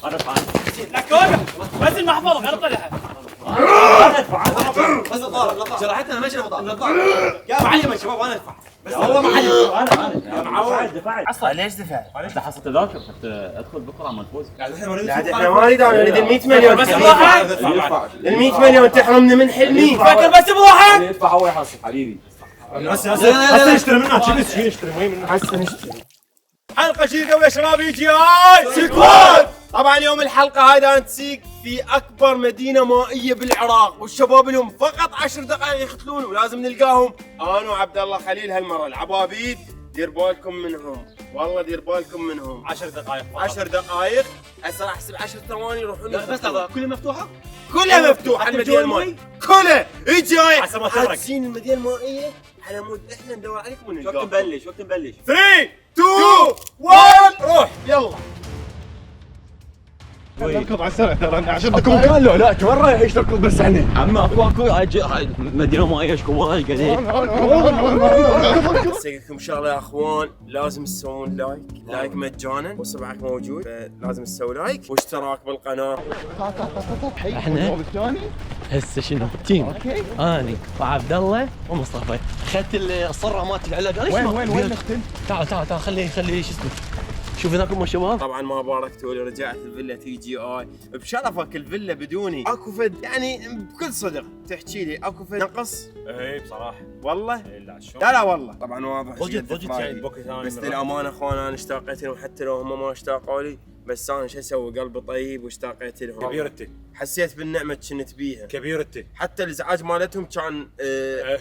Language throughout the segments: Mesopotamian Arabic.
انا ادفع. لا كوبا بس المحفظه غلط لها. انا ادفع بس الطارق شرحتنا ماشي يا معلم يا شباب انا ادفع بس والله ما حد يدفع. انا يا معود دفعت. اصلا ليش دفع؟ انت حصلت تذاكر حتى ادخل بكره مع الفوز. احنا ما نريد انا نريد ال 100 مليون بس بروحك ال 100 مليون تحرمني من حلمي فكر بس بروحك. يدفع هو يحصل حبيبي. هسه نشتري منه شنو نشتري وين هسه نشتري حلقه جديده يا شباب يجي هاي سكواد. طبعا يوم الحلقه هاي دا نتسيق في اكبر مدينه مائيه بالعراق والشباب لهم فقط 10 دقائق يختلون ولازم نلقاهم انا وعبد الله خليل هالمره. العبابيد دير بالكم منهم والله دير بالكم منهم. 10 دقائق 10 دقائق هسه راح احسب 10 ثواني يروحون بس لحظه كلها مفتوحه؟ كلها مفتوحه المدينه المائيه كلها يجي هاي حسب ما تفرق. حاسين المدينه المائيه على مود احنا ندور عليكم ونلقاكم. وقت نبلش وقت نبلش. 3 2 1 روح يلا. نركض على السرعه ترى عشان قال له لا تورى ايش تركض بس عني عم اكو هاي مدينه ما ايش كواش قاعدين. اسالكم شغله يا اخوان لازم تسوون لايك مجانا وصبعك موجود لازم تسوي لايك واشتراك بالقناه. احنا هسه شنو تيم اني وعبد الله ومصطفى اخذت الصره مالت العلاج. وين نختم؟ تعال خلي شو اسمه شوف هذاكم الشباب. طبعا ما باركتوا لي رجعت الفيلا تي جي اي بشرفك الفيلا بدوني اكو فد يعني بكل صدق تحكي لي اكو فد نقص. اي بصراحه والله لا لا والله طبعا واضح ضجت يعني بوكي ثاني. بس للامانه اخوان انا اشتاقت لهم حتى لو هم ما اشتاقوا لي بس انا شو اسوي قلبي طيب واشتاقت لهم. كبيرتي حسيت بالنعمه كنت بيها كبيرتي حتى الازعاج مالتهم كان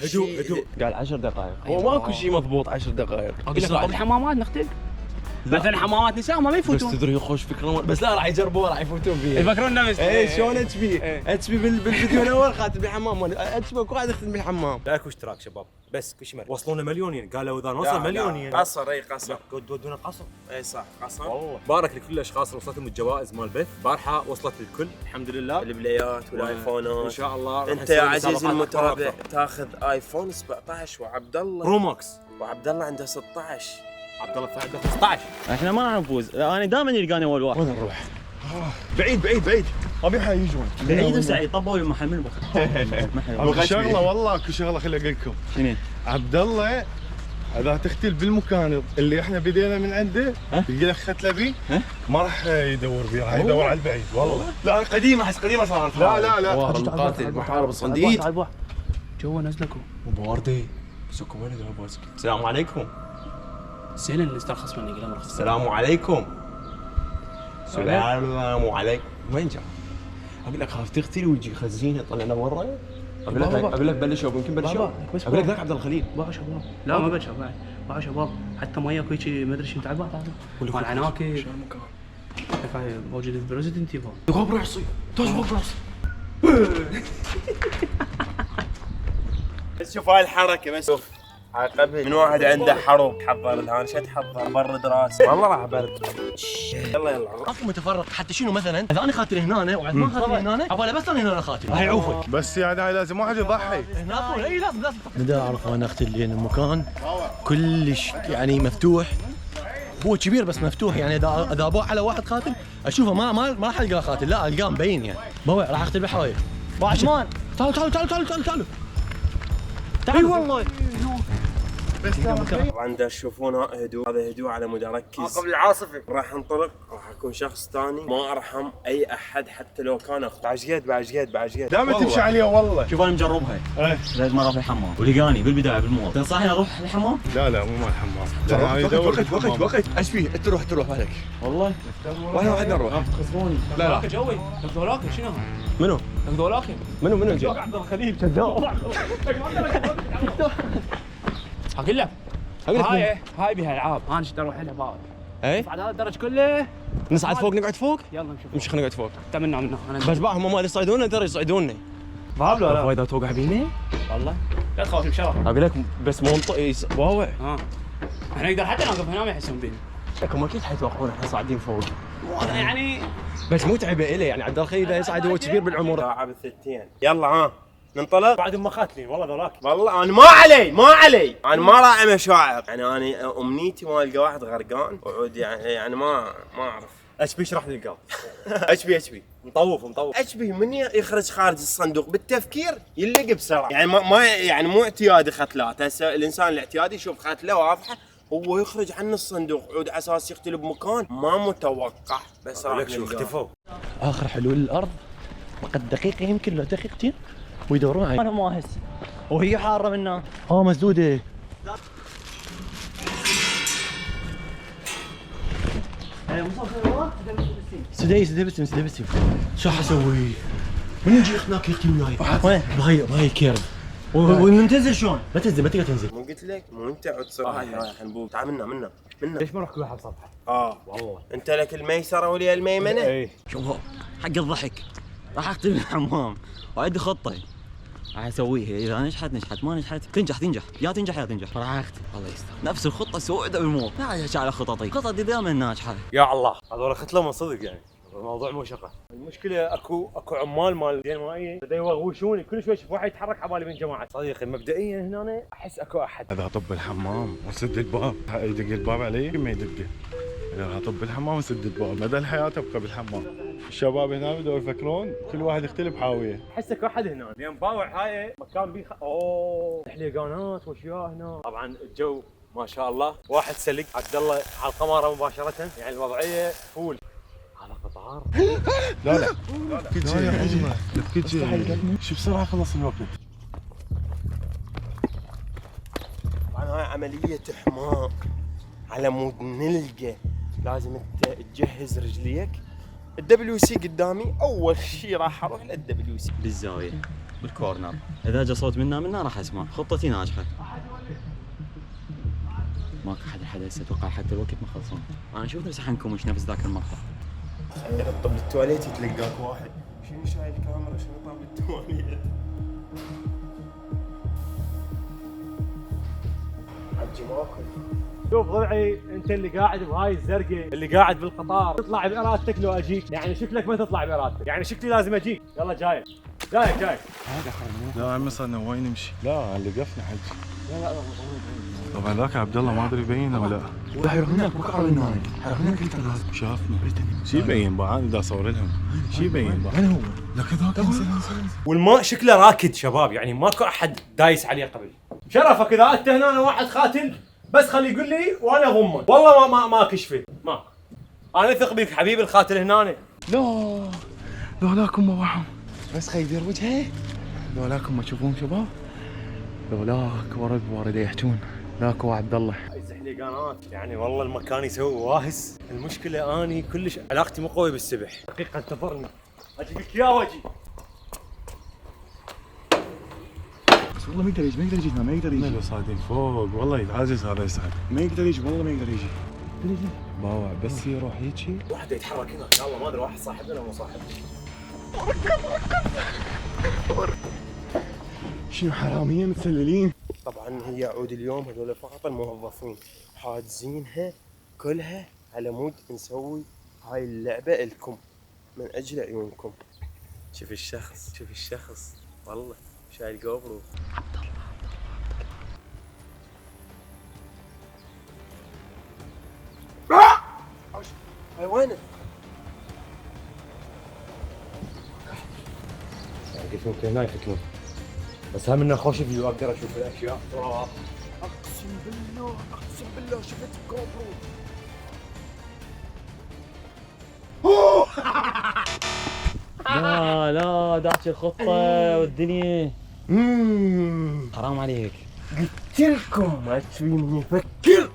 هدوء. قال 10 دقائق هو ماكو شيء مضبوط 10 دقائق. الحمامات نختم مثلا حمامات نساء ما بس يفوتون تدري خوش فكره بس لا راح يجربوا راح يفوتون فيها. يفكرون نفس اي شلون اتش بي بالفيديو الاول خاتم بالحمام اتش بي كل واحد يختم بالحمام. لا اكو اشتراك شباب بس كشمر وصلونا مليونين قالوا اذا نوصل مليونين قصر اي قصر ودونا قصر. اي صح قصر والله بارك لكل الاشخاص اللي وصلتهم الجوائز مال البث بارحه وصلت للكل الحمد لله. البلايات والايفونات ان شاء الله راح انت يا نسوي عزيزي مسابقات المتابع أكثر. تاخذ ايفون 17 وعبد الله برو ماكس عنده 16. عبد الله عنده 15. احنا ما راح نفوز انا دائما يلقاني اول واحد. وين نروح؟ بعيد ابي يجون بعيد وسعيد طبوا المحل من بكره. اكو شغله والله اكو شغله خلي اقول لكم. شنو؟ عبد الله اذا تختل بالمكان اللي احنا بدينا من عنده يلقى لك ختله بيه ما راح يدور بيه راح يدور على البعيد والله. لا قديمه احس قديمه صارت. لا المقاتل محارب الصنديد جوا نزلكم وباردي سكوا وين باسك. السلام عليكم. زين اللي استرخص مني قلم رخص. السلام عليكم. السلام عليكم. وين جا؟ اقول لك خاف تغتري ويجي خزينه طلعنا برا. اقول لك بلشوا يمكن بلشوا. اقول لك ذاك عبد الخليل باع شباب لا ما بلشوا باع شباب حتى ما ياكو هيك ما ادري شنو تعبان هذا مال عناكب موجود بريزدنت ايفل. غاب راسي توج غاب راسي. بس شوف هاي الحركه بس شوف هاي قبل من واحد عنده حرب حضر الان شو تحضر برد راسي والله راح برد. يلا اكو متفرق حتى شنو مثلا اذا انا خاطري هنا وعد ما خاطري هنا عبالي بس انا هنا خاطري راح يعوفك. بس يعني هاي لازم واحد يضحي. هناك اي لازم بدي اعرف انا اختي لان المكان كلش يعني مفتوح. هو كبير بس مفتوح يعني اذا ابوع على واحد قاتل اشوفه ما راح القاه قاتل لا القاه مبين يعني. بوي راح اختل بحوايج. ابو عثمان تعالوا اي والله. طبعا تشوفون هدوء هذا هدوء على مود اركز قبل العاصفه. راح انطلق راح اكون شخص ثاني ما ارحم اي احد حتى لو كان اخ. بعجقد دائما تمشي عليه والله. شوف انا مجربها لازم اروح الحمام ولقاني بالبدايه بالمول تنصحني اروح الحمام؟ لا مو مال الحمام. وقت ايش فيه؟ تروح بالك والله واحد نروح لا جوي ذولاك شنو؟ منو ذولاك منو جاي؟ عبد الخليل كذاب. اقول لك هاي بها العاب انا ايش اروح لها بعد. اي بعد هذا الدرج كله نصعد فوق نقعد فوق. يلا نشوف مش خلينا نقعد فوق. انت منا انا بس بقى هم ما يصعدونا ترى يصعدوني. فاهم لا واذا توقع بيني والله لا تخاف بشرف. اقول لك بس منطق واوع. احنا نقدر حتى نوقف هنا ما يحسون بينا. لكم اكيد حيتوقعون احنا صاعدين فوق. يعني بس متعبه الي يعني عبد الخليل اذا يصعد هو كبير بالعمر. لاعب الثنتين يلا ننطلق. بعد ما قاتلين والله ذولاك والله انا ما علي انا ما راعي مشاعر يعني انا امنيتي ما القى واحد غرقان وعود يعني ما اعرف اتش بي ايش راح نلقاه؟ اتش بي مطوف اتش بي من يخرج خارج الصندوق بالتفكير يلقى بسرعه، يعني ما يعني مو اعتيادي ختلات. هسه الانسان الاعتيادي يشوف ختله واضحه هو يخرج عن الصندوق عود على اساس يقتل بمكان ما متوقع، بس راح لك شو نلقاه. اختفوا. اخر حلول الارض فقط دقيقه يمكن لو دقيقتين ويدورون عليه. انا ما احس وهي حاره منها. مسدوده. سدي بسم شو حسوي؟ من يجي هناك يختي وياي؟ وين؟ بهاي الكيرف. وننتزل شلون؟ ما تنزل ما تقدر تنزل. مو قلت لك مو انت عود تصير هاي حنبوب. تعال منا ليش ما نروح كل واحد بسطحه؟ والله انت لك الميسره ولي الميمنه. اي شوفوا حق الضحك راح اختم الحمام وعندي خطه راح اسويها. اذا نجحت ما نجحت تنجح يا تنجح راح اختم. الله يستر نفس الخطه سودة بالموت. لا احكي على خططي دائما ناجحه. يا الله هذول ختلوا من صدق يعني الموضوع مو شقه. المشكله اكو عمال مال دير مائيه بدا يوغوشوني كل شوي اشوف واحد يتحرك على من جماعه. صديقي مبدئيا هنا احس اكو احد. اذا اطب الحمام واسد الباب يدق الباب علي ما يدقه. اذا اطب الحمام واسد الباب مدى الحياه ابقى بالحمام. الشباب هنا بدوا يفكرون كل واحد يختلف حاويه. احس اكو احد هنا لان باوع هاي مكان بيه حليقانات واشياء هنا. طبعا الجو ما شاء الله واحد سلق عبد الله على القماره مباشره يعني الوضعيه فول. هذا قطار. لا يا حجمه شو بسرعه خلص الوقت. طبعا هاي عمليه حماق على مود نلقى لازم انت تجهز رجليك. الدبليو سي قدامي اول شيء راح اروح للدبليو سي بالزاويه بالكورنر. اذا جا صوت منا راح اسمع. خطتي ناجحه. ماكو حد هسه اتوقع حتى الوقت ما خلصان. انا اشوف نفسي حنكمش نفس ذاك المقطع. طب بالتواليت يتلقاك واحد شنو شايل الكاميرا شنو طاب التواليت. عجي ماكو. شوف ضلعي انت اللي قاعد بهاي الزرقاء اللي قاعد بالقطار تطلع بارادتك لو اجيك يعني شكلك ما تطلع بارادتك يعني شكلي لازم اجيك. يلا جاي. لا عمي صرنا وين نمشي؟ لا اللي قفنا حج. لا طبعا ذاك عبد الله ما ادري يبين ولا لا. راح يروح هناك بكره من هناك. حيروح هناك انت لازم. شافنا شو يبين بقى انا دا اصور لهم. شو يبين بقى؟ من هو؟ لك ذاك والماء شكله راكد شباب يعني ماكو احد دايس عليه قبل. شرفك اذا انت هنا واحد قاتل بس خليه يقول لي وانا اضمن. والله ما كشفه ما. انا اثق بيك حبيبي القاتل هنا. لولاكم ما وحم بس خيدير وجهه. لولاكم ما تشوفون شباب. لولاك ورد وارد يحجون. ذاك هو عبد الله. حليقانات يعني والله المكان يسوي واهس. المشكله اني كلش علاقتي مو قويه بالسبح. دقيقه انتظرني اجيب لك اياه واجي. بس والله ما يقدر يجي ما يقدر يجي. لو صايدين فوق والله يتعاجز هذا يسحب. ما يقدر يجي والله ما يقدر يجي. باوع بس يروح هيجي. واحد يتحرك هنا ان شاء الله ما ادري واحد صاحبنا مو صاحبنا. شنو حرامية متسللين. طبعا هي عود اليوم هذول فقط الموظفين حاجزينها كلها على مود نسوي هاي اللعبة لكم من اجل عيونكم. شوف الشخص والله شايل جوبرو. عبد الله هاي وينه؟ قلت ممكن هنا يفتنون بس هم انه اخوش فيديو اقدر اشوف الاشياء. اقسم بالله شفت جوبرو. لا ذاك الخطه والدنيا. حرام عليك. قلت لكم اتشبي من يفكر.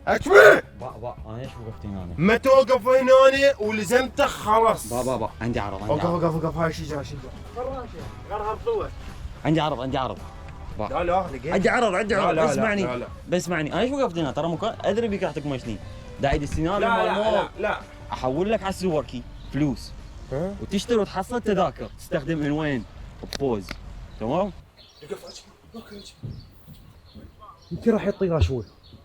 اتشبي انا ليش وقفت هنا؟ ما توقف هنا ولزمتك خلاص. بابا عندي عرض. وقف هاي شجره فراشه غيرها بطوه. عندي عرض. لا عندي عرض لا اسمعني لا. اسمعني. انا ليش وقفت هنا؟ ترى مكان ادري بيك راح تقمشني. داعي السيناريو لا احول لك على السوبركي فلوس وتشتري وتحصل تذاكر تستخدم من وين؟ بفوز تمام؟ يمكن راح يطير شوي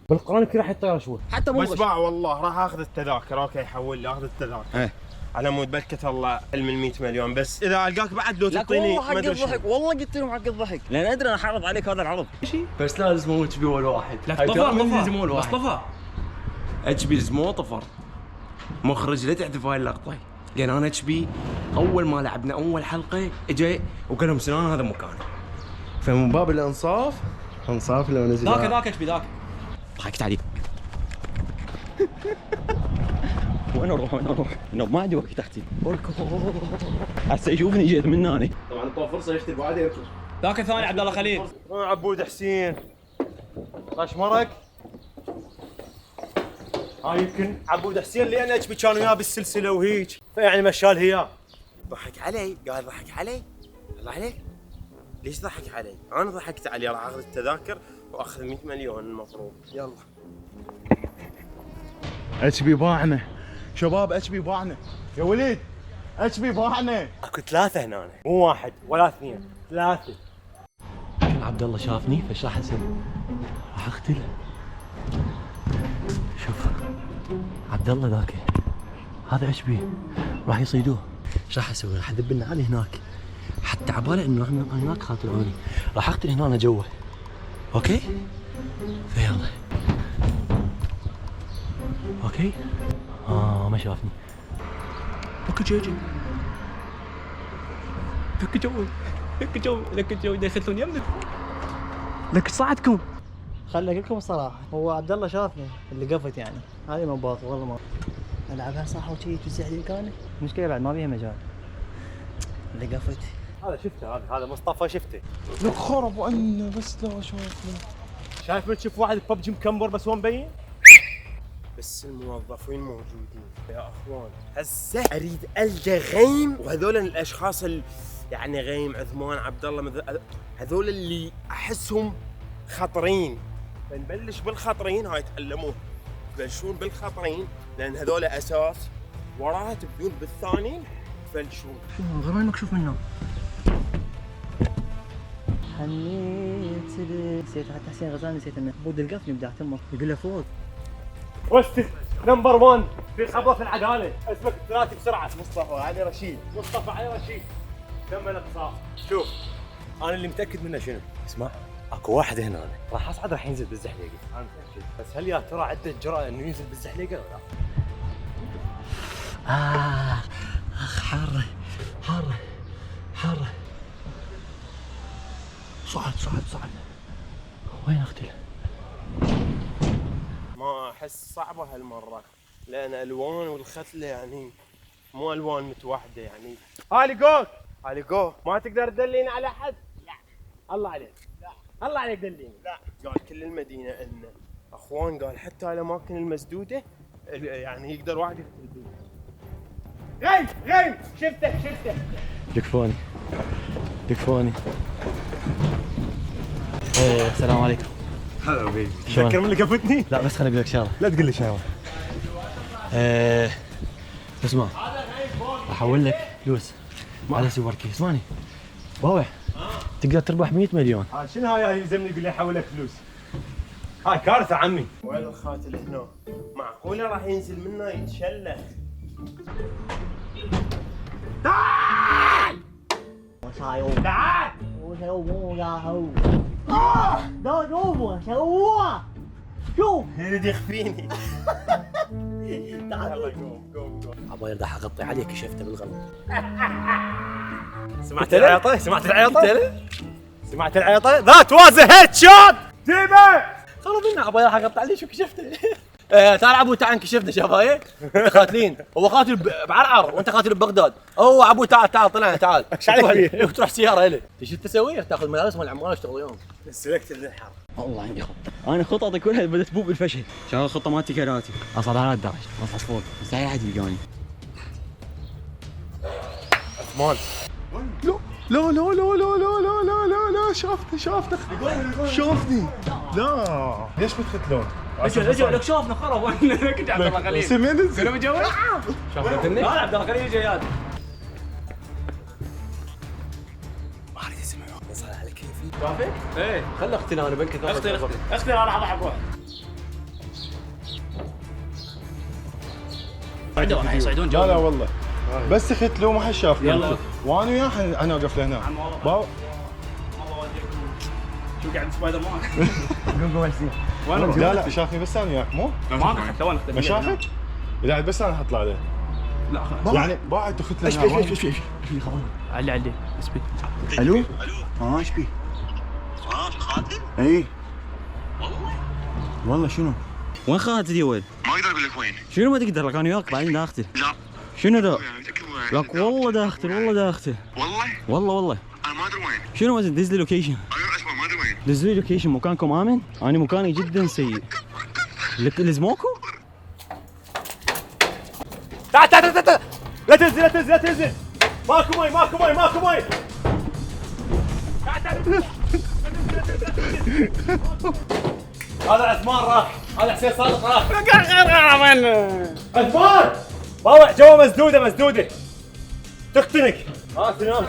بالقران يمكن راح يطير شوي حتى مو بس باع والله راح اخذ التذاكر. اوكي حول لي اخذ التذاكر على مود بلكة الله علم 100 مليون. بس اذا القاك بعد لو تعطيني ما ادري الضحك. والله قلت لهم حق الضحك لان ادري انا حاعرض عليك هذا العرض. بس لازم اموت بي اول واحد. لا طفى اتش بي زمو طفر. مخرج لا تعرف هاي اللقطه، لان انا اتش بي اول ما لعبنا اول حلقه اجى وقال لهم سنان هذا مكانه، فمن باب الانصاف انصاف لو نزل ذاك اتش بي ذاك. ضحكت عليك. وين اروح ما عندي وقت تحتي. هسه يشوفني جيت من هنا. طبعا انطوه فرصه يختل بعد يركض. ذاك الثاني عبد الله خليل. عبود حسين طاش مرق. هاي يمكن عبود حسين لان اتش بي كانوا وياه بالسلسله وهيك، فيعني مشال هي. ضحك علي، قال ضحك علي. الله عليك. ليش ضحك علي؟ انا ضحكت عليه، راح اخذ التذاكر واخذ 100 مليون المفروض. يلا. اتش بي باعنا شباب، اتش بي باعنا يا وليد، اتش بي باعنا. اكو ثلاثه هنا، مو واحد ولا اثنين، ثلاثه. عبد الله شافني فايش راح اسوي؟ راح اقتله. شوف عبد الله ذاك هذا اتش بي راح يصيدوه. ايش راح اسوي؟ راح اذب النعال هناك حتى عباله انه هناك خاطروني. راح اقتل هنا جوا. اوكي؟ فيلا. اوكي؟ ما شافني. فك جوجي. فك جوي. فك جوي. لك جوي دخلتون يمك. لك صعدكم. خلي اقول لكم الصراحه، هو عبد الله شافني اللي قفت يعني، هذه ما باطل والله ما العبها صح وشي توزع لي كانه المشكله بعد ما بيها مجال اللي قفت. هذا شفته، هذا مصطفى شفته. لك خرب وأنا بس لا اشوفه. شايف من تشوف واحد ببجي مكمبر بس هو مبين؟ بس الموظفين موجودين يا اخوان. هسه اريد الجا غيم، وهذول الاشخاص يعني غيم، عثمان، عبد الله، هذول اللي احسهم خطرين. فنبلش بالخطرين، هاي تعلموه. تبلشون بالخطرين لان هذول اساس، وراها تبدون بالثاني تفلشون. شو غير مكشوف منه. نسيت حتى حسين غزال، نسيت انه بود القفني بدع تمه يقول له فوق. وستد نمبر 1 في خبره في العداله، اسمك الثلاثي بسرعه. مصطفى علي رشيد. مصطفى علي رشيد. كمل الاقصاء. شوف انا اللي متاكد منه شنو؟ اسمع، اكو واحد هنا راح اصعد، راح ينزل بالزحليقه، انا متاكد. بس هل يا ترى عنده الجرأه انه ينزل بالزحليقه ولا لا؟ حاره حاره حاره. صعد. وين اقتله؟ ما احس صعبه هالمره لان الوان والختله يعني مو الوان متوحده يعني. هالي جو ما تقدر تدلين على حد. لا الله عليك. لا الله عليك دليني. لا قال كل المدينه انه اخوان، قال حتى الاماكن المسدوده يعني يقدر واحد يقتل بيه. غيم شفته. دكفوني. السلام عليكم. هلا بيبي. تذكر من اللي قفتني؟ لا بس خليني اقول لك شغله. لا تقول لي شغله. اسمع، راح احول لك فلوس على سوبر كي. اسمعني باوع، تقدر تربح 100 مليون. شنو هاي يلزمني يقول لي احول لك فلوس؟ هاي كارثه عمي. وين الخاتل هنا؟ معقوله راح ينزل منه يتشلح؟ تعال. شوف يريد يخفيني. يلا قوم. عباير راح اغطي عليك، كشفته بالغلط. سمعت العيطه؟ سمعت العيطه؟ ذات واز هيد شوت. جيبه. خلاص منا عباير راح اغطي عليك. شو كشفته؟ تعال عبود، تعال كشفنا شباب. قاتلين، هو قاتل بعرعر وانت قاتل ببغداد. هو عبود تعال طلعنا تعال. ايش عليك فيه؟ تروح سياره الي. شو تسوي؟ تاخذ ملابس مال العمال اشتغل وياهم. سلكت الحر. والله عندي خطه. انا خططي كلها بدات تبوء بالفشل. شغل خطه مالتي كراتي، اصعد على الدرج، اصعد فوق، مستحيل احد يلقاني. عثمان لا شافني. لا ليش بتختلون؟ اجل لك شافنا خرب. كنت عبد الله خليل. سمين كنا متجوز. شافتني؟ لا عبد الله خليل جايات. ما اريد اسمع، وصل على كيفي. شافك؟ ايه خل اختي انا بنك اختي انا اضحك واحد. عندهم يصعدون جو. لا والله بس ختلوا ما حد شافني. يلا. وانا وياه انا واقف له هنا. شو قاعد سبايدر مان. لا شافني بس انا وياك مو؟ ما ضحك تو ما شافك؟ لا بس انا حطلع له. لا خلاص. يعني بعد تاخذ له. ايش في خلاص. علي اسبي. الو؟ ايش بيه؟ خاتم؟ اي والله شنو؟ وين خاتل يا ولد؟ ما اقدر اقول لك وين. شنو ما تقدر لك انا وياك بعدين داختل. لا شنو ذا؟ لا لك والله داختل والله والله انا ما ادري وين. شنو ما دز لي لوكيشن. انا اسمع ما ادري وين. دز لي لوكيشن. مكانكم امن؟ انا مكاني جدا سيء. لزموكو؟ تعال لا تنزل ماكو مي هذا عثمان راح، هذا حسين صادق راح. عثمان باوع جوا مسدوده تختنك. سنان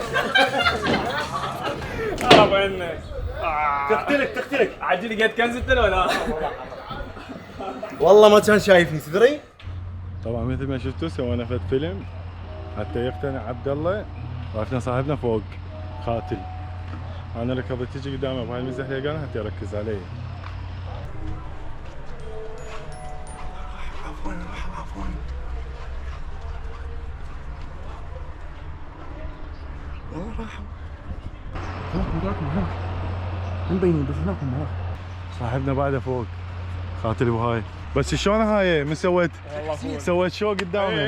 تختنك عجلي قد كنزلت له ولا؟ والله ما كان شايفني تدري؟ طبعا مثل ما شفتوا سوينا فد فيلم حتى يقتنع عبد الله. وقفنا صاحبنا فوق قاتل. انا ركبت تجي قدامه بهاي المزحلقه حتى يركز علي. عفوا والله راح هناك مبينين بس هناك صاحبنا بعده فوق قاتل بهاي. بس شلون هاي من سويت شو قدامه.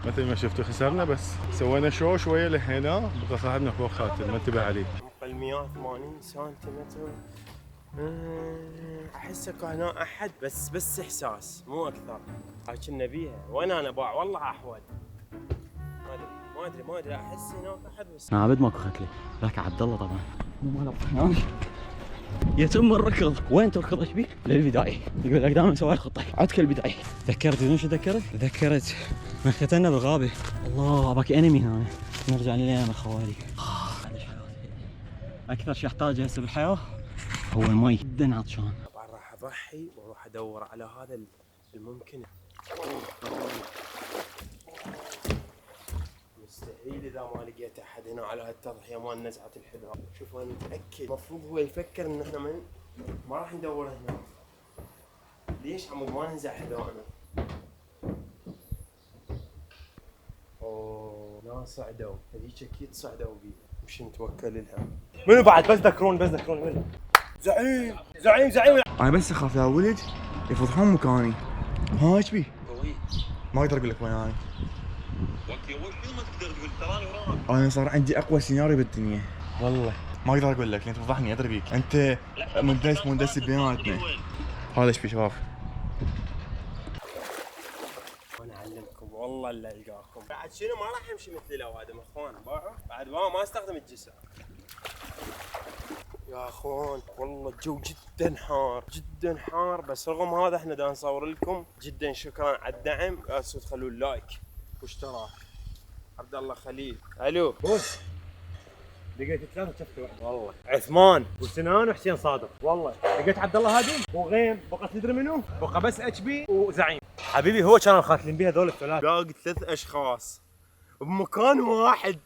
مثل ما شفتوا خسرنا بس سوينا شو شويه لهنا بقى صاحبنا فوق قاتل ما انتبه عليه. 180 سنتيمتر. احسك هنا احد بس احساس مو اكثر. هاي كنا بيها وين انا باع والله احول. ما ادري احس هناك احد بس عبد ماكو ختلي. ذاك عبد الله طبعا. يتم الركض. وين تركض ايش بيك؟ للبدايه. يقول لك دائما سوي الخطه عدك البدايه. ذكرت شو ذكرت من ختنا بالغابه. الله اباك انمي هنا. نرجع للايام الخوالي. اكثر شيء احتاجه هسه بالحياه هو المي. جدا عطشان. طبعا راح اضحي واروح ادور على هذا الممكن. مستحيل اذا ما لقيت احد هنا على هالتضحيه مال نزعه الحذاء. شوف انا متاكد المفروض هو يفكر ان احنا ما راح ندور هنا. ليش عمود ما ننزع حذاءنا؟ اوه ناس صعدوا هذيك اكيد صعدوا بي. مش نتوكل لها. منو بعد بس ذكرون منو؟ زعيم انا بس اخاف يا ولد يفضحون مكاني. ها ايش بيه؟ ما اقدر اقول لك وين انا. وقت يا ولد ما تقدر تقول تراني وراك. انا صار عندي اقوى سيناريو بالدنيا والله ما اقدر اقول لك لان تفضحني ادري بيك. انت مندس بيناتنا. هذا ايش بيه شباب؟ انا اعلمكم والله اللي القاكم. بعد شنو ما راح امشي مثل الاوادم اخوان. بعد ما استخدم الجسر يا اخوان. والله الجو جدا حار بس رغم هذا احنا دا نصور لكم. جدا شكرا على الدعم. لا تنسوا تخلوا اللايك واشتراك. عبد الله خليل. الو بص لقيت 3 شفت واحد والله. عثمان وسنان وحسين صادق. والله لقيت عبد الله هادي وغيم. بقى تدري منو؟ بقى بس اتش بي وزعيم. حبيبي هو كانوا خاتلين بيها ذول الثلاث. باقي 3 اشخاص بمكان واحد.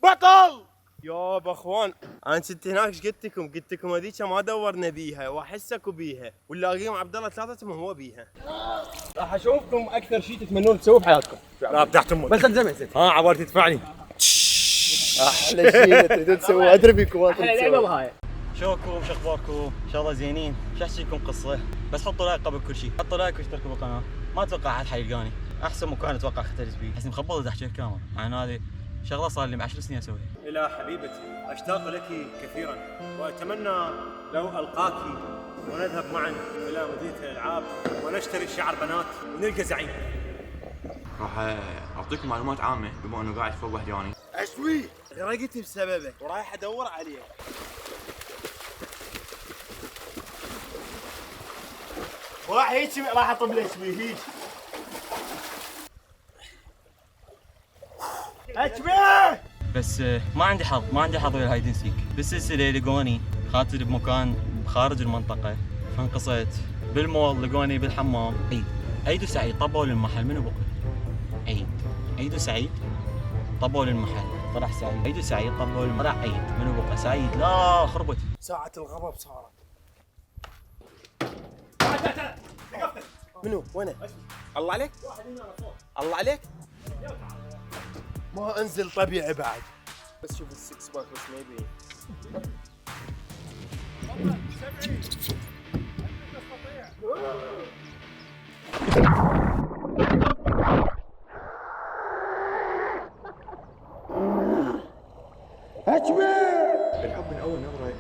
بطل يابا اخوان. انا كنت هناك ايش قلت لكم هذيك ما دورنا بيها واحسكوا بيها واللاقيهم عبد الله ثلاثتهم هو بيها. راح اشوفكم اكثر شيء تتمنون تسووه بحياتكم. لا بتحت امك بس الزمن ست. عبارتي تدفعني. احلى شيء تريدون تسووه ادري بيكم. احلى لعبه هاي. شلونكم؟ شو اخباركم؟ ان شاء الله زينين. شو احكي لكم قصه بس حطوا لايك قبل كل شيء. حطوا لايك واشتركوا بالقناه. ما اتوقع احد حيلقاني. احسن مكان اتوقع اختلس بيه. احس مخبط اذا احكي الكاميرا. يعني هذه شغله صار لي 10 سنين اسويها. الى حبيبتي اشتاق لك كثيرا واتمنى لو القاك ونذهب معا الى مدينه الالعاب ونشتري شعر بنات ونلقى زعيم. راح اعطيكم معلومات عامه بما انه قاعد فوق وحداني. اشوي غرقت بسببه ورايح ادور عليه. راح هيك راح اطب له شوي هيك. اشبه بس ما عندي حظ ويا الهايد سيك. بالسلسله لقوني قاتل بمكان خارج المنطقه فانقصيت. بالمول لقوني بالحمام. عيد وسعيد طبوا للمحل. منو بقى؟ عيد وسعيد طبوا للمحل طلع سعيد. عيد وسعيد طبوا للمحل طلع عيد. منو بقى؟ سعيد. لا خربت. ساعة الغضب صارت. منو وين؟ الله عليك الله عليك ما انزل طبيعي بعد بس شوف السكس باك بس ما يبين الحب من اول نظره.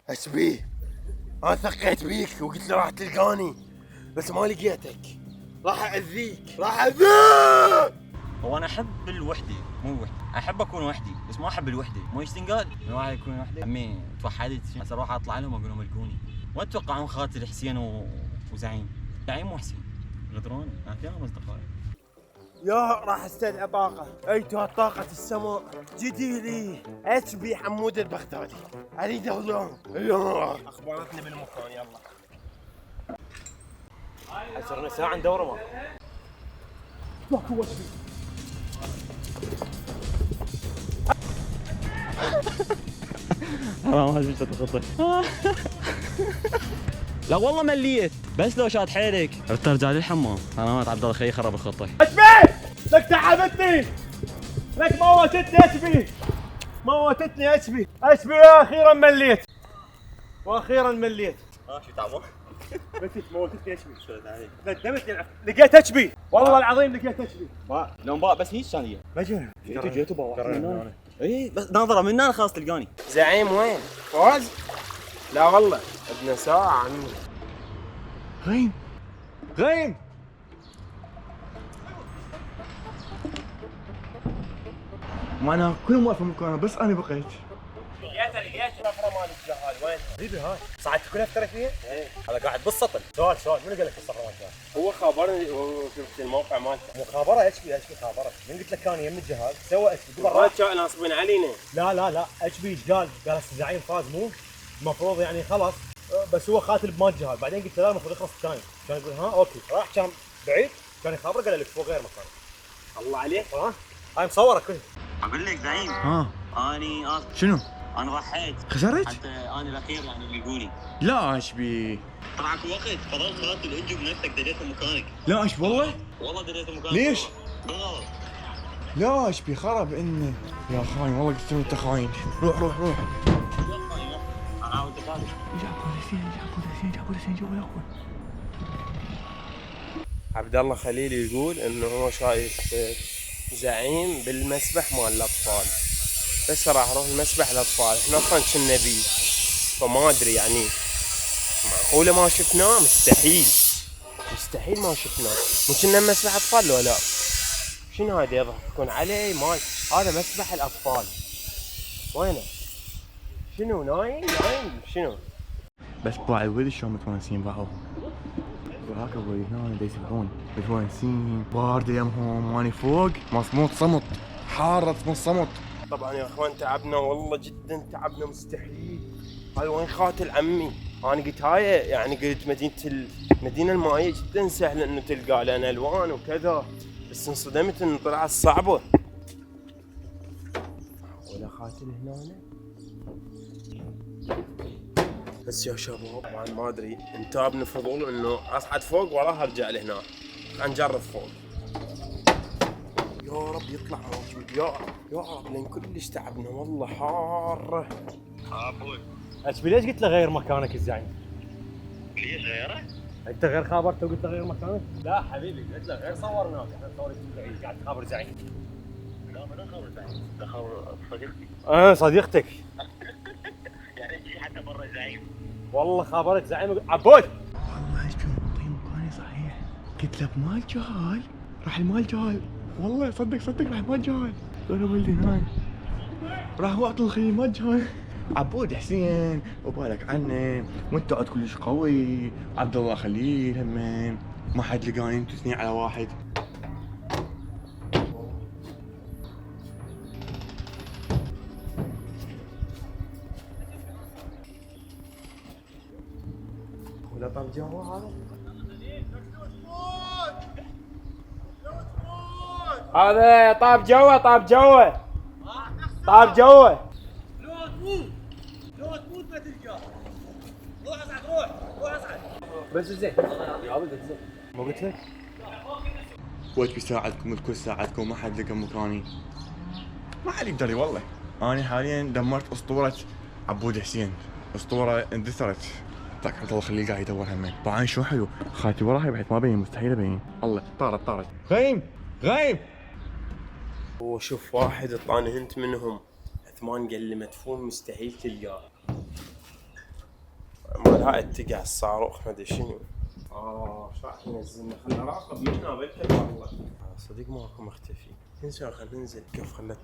اشبيه انا ثقيت بيك وقلت له راح تلقاني بس ما لقيتك راح اذيك هو انا احب الوحده مو الوحده، احب اكون وحدي بس ما احب الوحده، مو ايش تنقال؟ الواحد يكون وحده. عمي توحدت هسه اروح اطلع لهم اقول لهم القوني. وين تتوقعون خاطر حسين وزعيم؟ زعيم وحسين غدروني، انا فيهم اصدقائي. يا راح استدعي طاقة ايتها طاقة السماء جدي لي اتش بي حمود البغدادي اريد اغلهم اخباراتنا بالمكان يلا صرنا ساعة ندور ما ماكو وجه حرام هاي جبت الخطة. لا والله مليت بس لو شاد حيلك عرفت ارجع للحمام. حرامات عبد الله خيي خرب الخطة. اشبي لك تعبتني لك موتتني اشبي موتتني اشبي اخيرا مليت واخيرا مليت. شو تعبوا؟ بس موتتني اشبي ندمت لقيت اشبي والله العظيم لقيت اشبي لون باء بس هيك ثانية. ما جيتوا بواحد اي بس ناظرة من هنا خلاص تلقاني. زعيم وين؟ فوز؟ لا والله ابن ساعة عني غيم معنا كلهم واقفين مكانهم بس انا بقيت. لقيت النفرة مال الجهال وين؟ حبيبي هاي ساعات كلها افترى فيها؟ ايه هذا قاعد بالسطل. سؤال منو قال لك السطل مال الجهال؟ هو خابرني وشفت الموقع مالته مخابره اتش بي خابره من قلت لك كان يم الجهاز سوى اتش بي ما كانوا ناصبين علينا لا اتش بي قال الزعيم فاز مو المفروض يعني خلاص بس هو قاتل بمال جهاز. بعدين قلت له المفروض يخلص الثاني كان يقول ها اوكي راح كان بعيد كان يخابره قال لك فوق غير مكان. الله عليك ها هاي مصوره كلها. اقول لك زعيم اني شنو؟ انا ضحيت خسرت؟ حتى انا الاخير يعني يلقوني. لا اشبي طلعك وقت فضلت قاتل انجو بنفسك دليت مكانك. لا ايش والله؟ والله دليت مكانك. ليش؟ بالغلط. لا اشبي خرب انه يا خاين والله قلت له انت خاين. روح انا عاود اتابع. جابوا لسين جوا الاخوان. عبد الله خليل يقول انه هو شايف زعيم بالمسبح مال الاطفال بس راح اروح المسبح الاطفال. احنا اصلا كنا بيه فما ادري يعني معقوله ما شفناه. مستحيل ما شفناه. مو كنا مسبح اطفال لو لا شنو هذا يضحكون عليه مال هذا مسبح الاطفال وينه شنو نايم شنو بس باع الولد شلون متونسين باعوه وهاك ابوي هنا دا يسبحون متونسين بارده يمهم واني فوق مصموت صمت حارة صمت. طبعا يا اخوان تعبنا والله جدا تعبنا مستحيل. هاي وين خاتل عمي؟ انا قلت هاي يعني قلت المدينه المائيه جدا سهله انه تلقى لنا الوان وكذا بس انصدمت انه طلعت صعبه. ولا خاتل هنا بس يا شباب طبعا ما ادري انتابني فضول انه اصعد فوق وراها ارجع لهناك. خلينا نجرب فوق. يا رب يطلع موجود يا رب لان كلش تعبنا والله حاره. ابوي اتش بي ليش قلت له غير مكانك الزعيم؟ ليش غيره؟ انت غير خابرته وقلت له غير مكانك؟ لا حبيبي قلت له غير صورناك احنا نصورك بعيد قاعد تخابر زعيم. لا ما خابر زعيم ده خابر صديقتي. صديقتك يعني تجي حتى برا زعيم. والله خابرت زعيم عبود. والله اشبي منطي مكاني صحيح. قلت له بمال جهال راح المال جهال والله صدق راح المال جهال. انا ولدي هاي راح وقت الخيل مال جهال. عبود حسين وبالك عنه وانت عاد كلش قوي. عبد الله خليل همين ما حد لقاني انتو اثنين على واحد. ولا طب جوا هذا طاب جوا طاب جوه. لو تموت ما تلقاه. روح اصعد روح اصعد. بس زين يا ولد زين ما قلت لك؟ وجهي بيساعدكم، الكل ساعدكم، ما حد لقى مكاني. ما حد يقدر لي والله. انا حاليا دمرت اسطورة عبود حسين، اسطورة اندثرت. ذاك الله خليه قاعد يدور همين. طبعا شو حلو، خالتي وراي بحيث ما بين، مستحيل ابين. الله طارت. غيم. هو شوف واحد اعطاني هنت منهم، عثمان قال لي مدفون مستحيل تلقاه. مال هاي اتقع الصاروخ ما ادري شنو. ايش راح ينزلنا؟ خلنا نراقب من هنا بالكل والله. صدق ماكو مختفي. انسى خلينا ننزل. كيف خلنا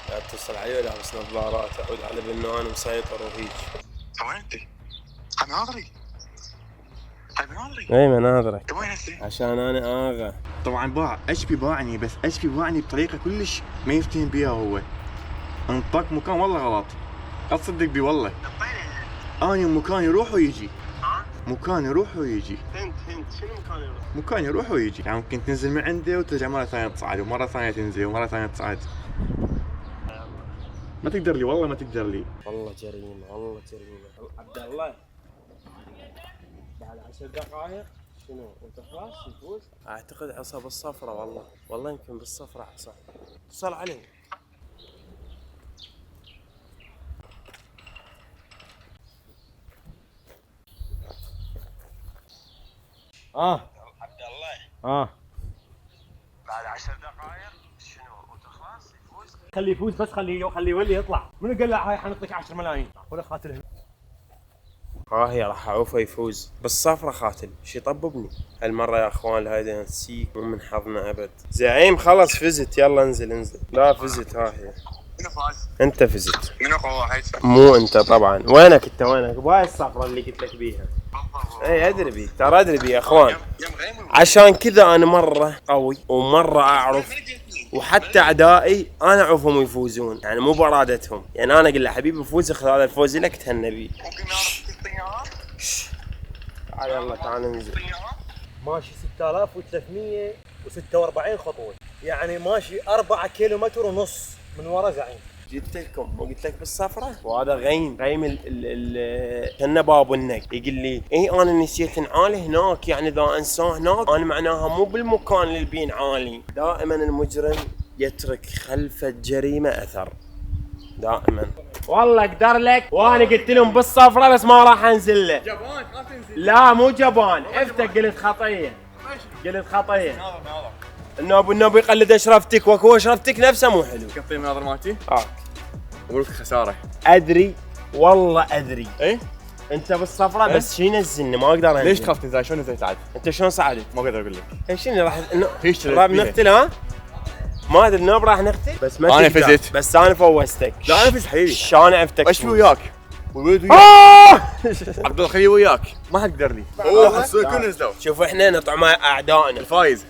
اتصل عليه لابس نظارات اعود على بانه انا مسيطر وهيج. وين انت؟ مناظري. اي مناظرك. وين هسه؟ عشان انا اغا. طبعا باع اشبي باعني، بس اشبي باعني بطريقه كلش ما يفتهم بيها هو. انطاك مكان والله غلط. لا تصدق بي والله. اني مكان يروح ويجي. مكان يروح ويجي. هنت شنو مكان يروح؟ مكان يروح ويجي، يعني ممكن تنزل من عنده وترجع مره ثانيه تصعد، ومره ثانيه تنزل ومره ثانيه تصعد. ما تقدر لي والله، ما تقدر لي. والله جريمه. عبد الله بعد 10 دقائق شنو انت خلاص يفوز؟ اعتقد عصا بالصفرة والله يمكن بالصفرة عصا. اتصل عليه. عبد الله بعد 10 دقائق شنو انت خلاص يفوز؟ خليه يفوز بس خليه يولي يطلع. منو قال له هاي حنعطيك 10 ملايين؟ ولا قاتل هنا. هي راح اعوفه يفوز بالصفرة خاتل. شي يطببني هالمرة يا اخوان. هاي نسيك مو من حظنا ابد. زعيم خلص فزت. يلا انزل. لا فزت. ها هي. منو فاز؟ انت فزت. منو واحد؟ مو انت طبعا. وينك انت؟ بهاي الصفرة اللي قلت لك بيها. اي ادري بي، ترى ادري بي يا اخوان. عشان كذا انا مرة قوي ومرة اعرف، وحتى اعدائي انا اعرفهم يفوزون، يعني مو بارادتهم. يعني انا اقول له حبيبي فوز، خذ هذا الفوز لك تهنى بيه. تعال يلا تعال ننزل. ماشي 6346 خطوة، يعني ماشي 4 كيلومتر ونص من ورا زعيم. جبت لكم وقلت لك بالصفرة. وهذا غيم كنا باب النق. يقول لي اي انا نسيت انعالي هناك، يعني اذا انساه هناك انا معناها مو بالمكان اللي بينعالي. دائما المجرم يترك خلف الجريمة اثر دائما. والله اقدر لك، وانا قلت لهم بالصفرة بس ما راح انزل له. جبان ما تنزل. لا مو جبان، افتك قلت خطية. النوب يقلد اشرفتك، وكو اشرفتك نفسه مو حلو. كفي المناظر مالتي؟ اقول لك خساره. ادري والله ادري. ايه انت بالصفرة بس شي نزلني ما اقدر انزل. ليش تخاف تنزل؟ شلون نزلت عاد؟ انت شلون صعدت؟ ما اقدر اقول لك. شنو راح فيش راح نقتل ها؟ ما ادري النوب راح نقتل بس ما انا تقدر. فزت. بس انا فوزتك. لا انا فزت حبيبي. شلون عرفتك؟ ايش في وياك؟ والولد وياك. عبد الله خليه وياك، ما حتقدر لي. اوه حسون كل نزلوا. شوف احنا نطعم اعدائنا. الفايز.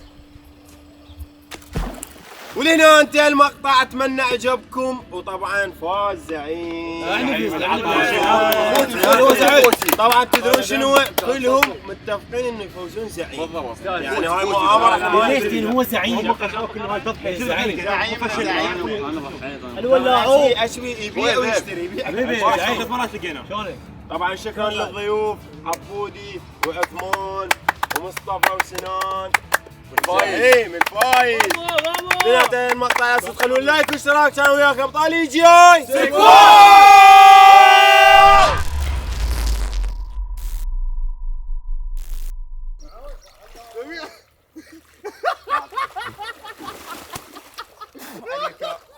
ولهنا انتهى المقطع، اتمنى عجبكم، وطبعا فاز زعيم. طبعا تدرون شنو؟ كلهم متفقين انه يفوزون زعيم. بالضبط. يعني هاي مؤامره احنا ما ندري. هو زعيم. زعيم. اشوي يبيع ويشتري. حبيبي خدمات لقينا. شلونك؟ طبعا شكرا للضيوف عبودي وعثمان ومصطفى وسنان. الفايز بنهاية المقطع لا تنسوا اللايك والاشتراك. كان وياك ابطال جي سكواد.